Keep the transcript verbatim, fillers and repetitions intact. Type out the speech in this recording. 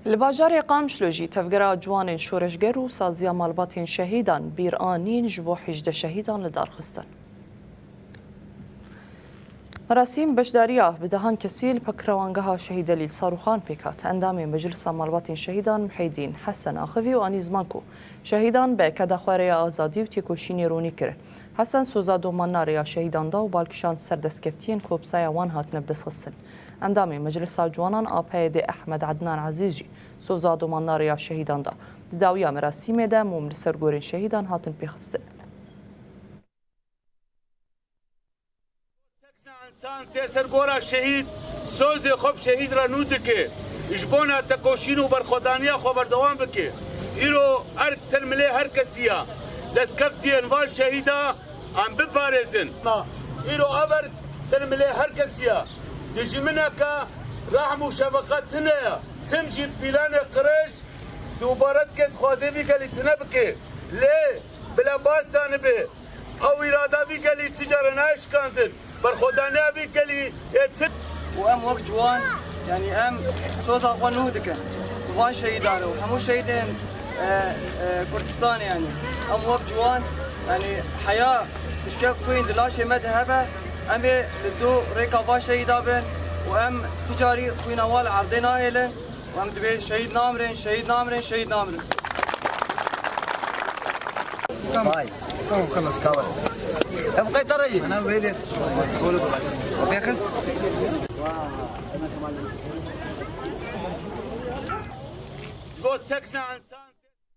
Li bajarê Qamişlo jî tevgera ciwanên şoreşger û saziya malbatên şehîdan bîr anîn ji bo hejdeh şehîdan li dar xistin. Merasîm beşdariya bi dehan kesî li pekrewangeha Şehîd Delîl Sarûxan pêk hat. Endamê Meclisa Malbatên Şehîdan Miheydîn Hesen axivî û anî ziman ku şehîdan bi keda xwe rê ya azadî û têkoşînê ronî kirin. Hesen soza domanina rêya şehîdan da û bal kişand ser destkeftiyên ku bi saya wan hatine bidestxistin. Endamê Meclisa Ciwanan A P D'ê Ehmed Ednan Ezîz jî soza domanina rêya şehîdan da. Di dawiya merasîmê de mûm li ser gorên şehîdan hatin pêxistin. Sekna însan tê ser gora şehîd, sozê xwe bi şehîd re nû dike. Ji bona tekoşîn û berxwedaniya xwe berdewam bike. Îro erk ser milê her kesî ya. Destkeftiyên van şehîda em biparêzin. Ma îro ev erk ser milê her kesî ya. Dijmineke rehm û şefeqet tune ye. Tim jî pîlanê qirêj dubare dike, dixwaze vî gelî tune bike. Lê bila baş zanibe, ew îrada vî gelî tu care nayê şikandin. Berxwedaniya vî gelî yê tim. Û em wek ciwan, yanî em soza xwe nû dikin. Bi van şehîdan û hemû şehîdên, e, e, Kurdistanê, yanî em wek ciwan, yanî heya pişkek xwîn di laşê me de hebe, em ê li dû rêka van şehîda bin û em tu carî xwîna wan li erdê nahêlin. Û em dibê şehîd namirin, şehîd namirin, şehîd namirin. Vay. Tamam, خلاص. Tamam. Em qey te re yî. Bê xist. Go sekna însan.